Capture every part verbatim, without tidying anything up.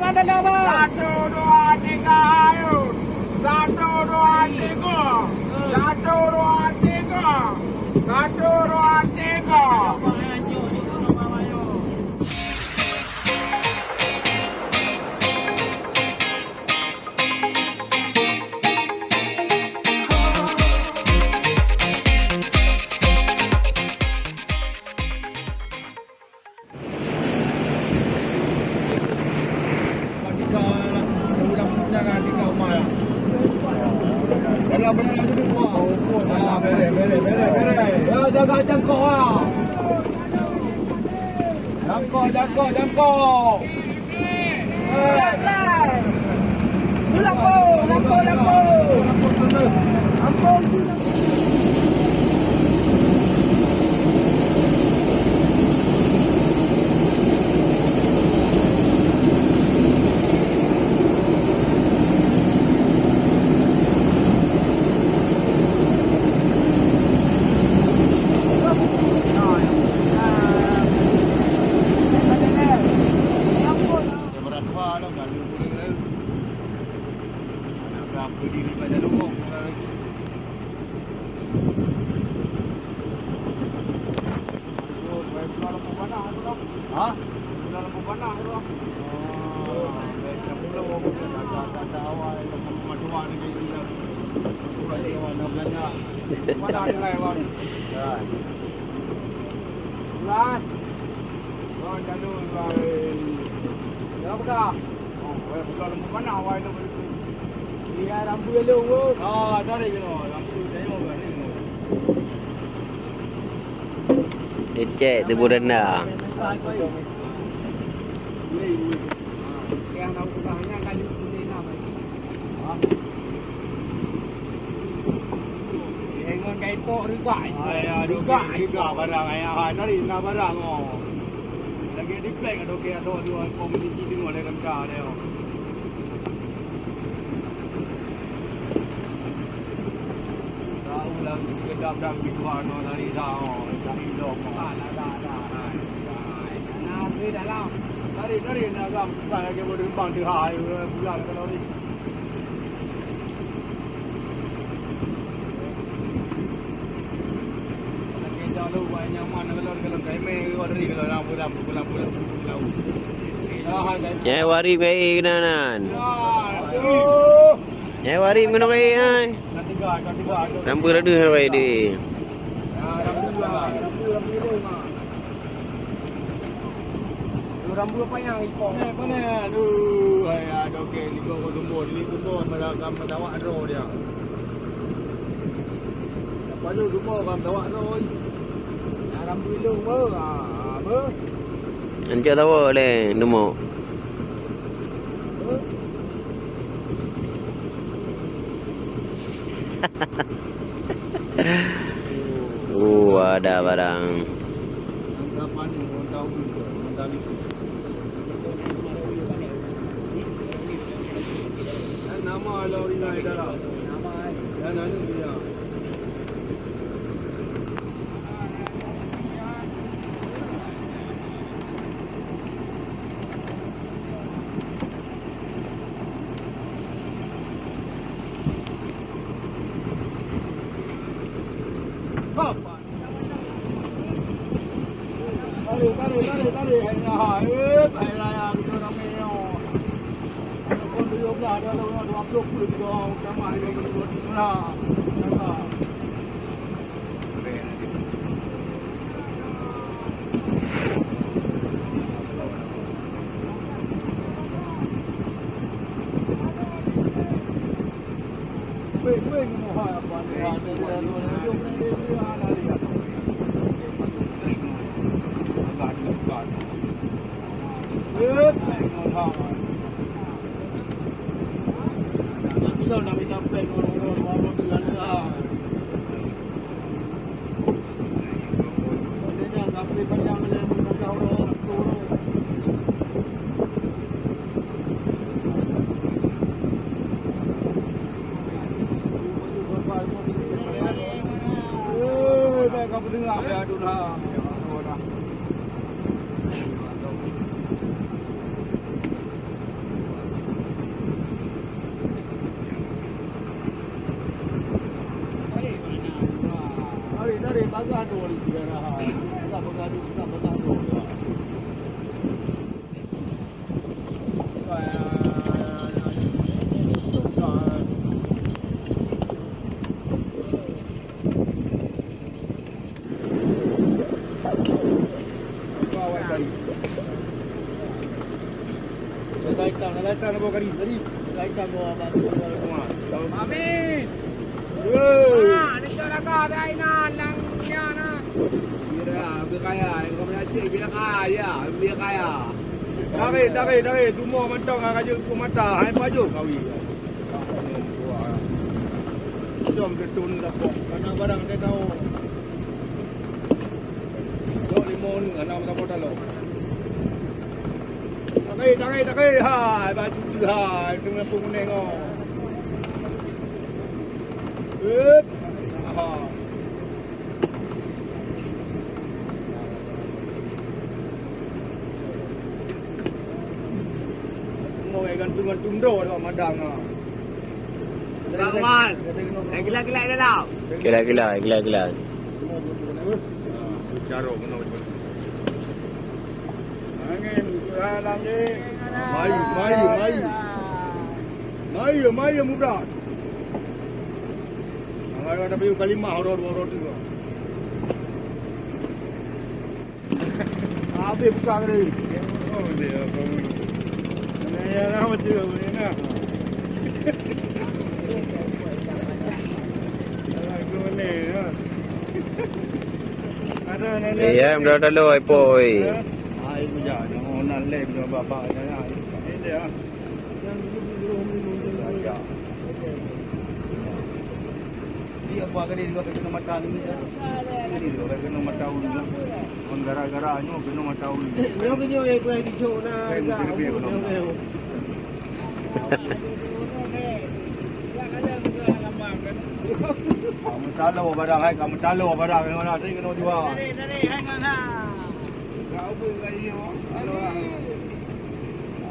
Satu, dua, tiga, ayo. Satu, dua, tiga. Satu, dua, tiga. Satu, dua, tiga. Jaga jangkau, ha. Jangkau, jangkau, jangkau. Ha? Cek tebu denda. Ngon gai pok rigak. Ai, aduh, rigak. Rigak barang, ai, ai, tadi na barang, oh. Lagi di plek, aduh, ke asoe dua, komuniti tengok lagi renta dia, oh. Tahu lah, kedap dah gitu, ano, tadi dah, oh, tadi dah, oh. Ada, ada, ada. Nah, di dalam. Tadi, tadi, nak agam, bukan lagi boleh kembang, dia, hai, bulan kalau ni. Nyai wari ngai keunan nan. Nyai wari meunong ai. Rambu radu hai di. Rambu apa yang iko? Mana, mana? Aduh, hai, aduh, okey, ni kau gembor, ni gembor, pada kamu tawak droe dia. Apa lu gembor, kamu tawak droe? Dalam bulung, apa? Apa? Anjak tawak leh, demok. Oh, ada barang. Nama lo ringai dalam. Nama. Dan anu dia. Tarik, tarik, tarik, tarik. Hai, hai, hai, hai, raya kita ramai nyoe. Pukul tujuh belas, ada orang dua puluh pun kita orang utama, dia berdua tiga lah. Jaga. Amin. Woi. Ah, ni cok raga dah inan, lang nyan, ah. Bila, bila kaya, kau berhasil, bila kaya, bila kaya. Tarik, tarik, tarik. Cuma mantong, ah, raja hukum mata. Hai, pajoh kau. Jom ke tu ni lapor. Karena barang dia tahu. Jok limau ni, anak mata kota lo. Takai, takai, takai. Hai, baju tu, hai. Tengah tu kuning, oh. Hup. Ha. Tengok, eh, gantung-gantung dah, dah madang, ah. Bang Wan, eh, gelak-gelak dalam. Gelak-gelak, gelak-gelak. Carok kena. Angin, dalam ni. Mai, mai, mai. Mai, mai, muda. Mai, ada kalimah, orang, orang, orang tu. Habis buka tadi. Oh, dia apa ni? Mana ya lah, macam mana ni? Alah, aku ni, ya. Ada nenek. Iya, mudah-mudahan lo, ipo, oi. Ai, bujang, jangan lem, jangan babak, jangan. Ini dia. Dia apa kali dia kena mata ni? Jadi dia kena mata ulu. Mun gara-gara nyoe kena mata ulu. Nyoe ke nyoe yang pernah dicok na. Saya mungkin lebih kena. Kamu tahu barang, hai, kamu tahu barang yang mana tadi kena jual. Tarik, tarik, hai, kan, ha. Kau pun kali ni, oh. Halo, ah.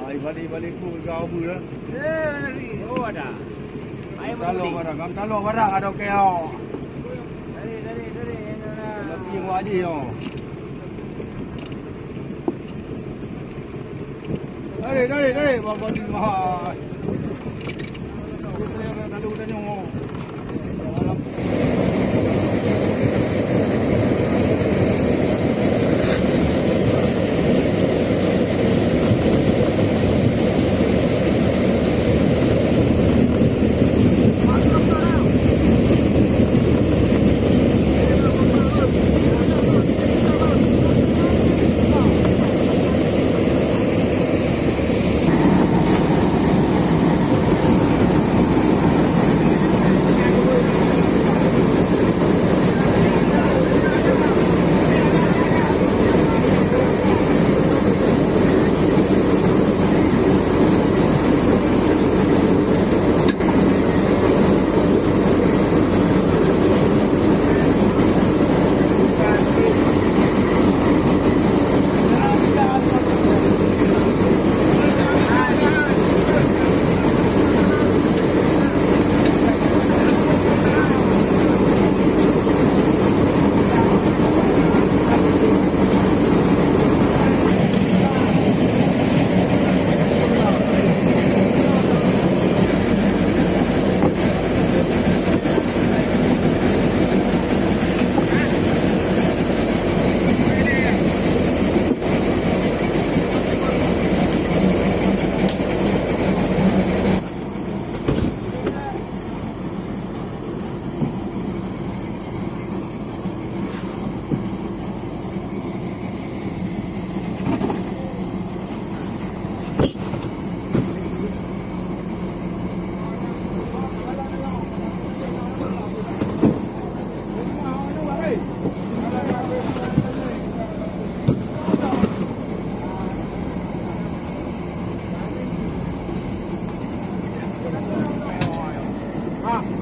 Ai, balik-balik ku kau pun, ah. Eh, nasi. Oh, ada. Ayam putih. Talong barang, kam talong barang ada okey, oh. Dari, dari, dari, yang mana? Lagi yang wadi, oh. Dari, dari, dari, bang, bang, bang. Lalu tanya, oh.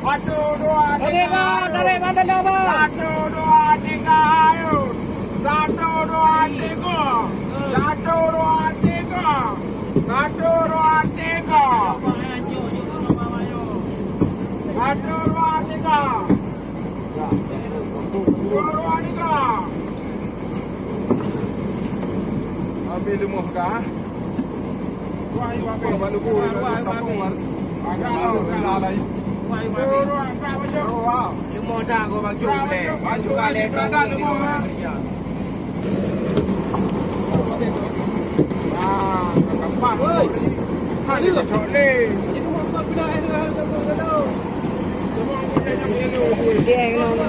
Satu, dua, tiga, tarik, bang, tarik, bang, tarik, bang. Satu, dua, tiga, ayo. Satu, dua, tiga. Satu, dua, tiga. Satu, dua, tiga. Satu, dua, tiga. Satu, dua, Habis leumoh kah? Wah, wah, wah, wah, wah, wah, wah. Leumoh dah, gua baju leh. Baju leh, dah leumoh, ha. Ah, kapah. Hai, cok leh. Geng, no, no.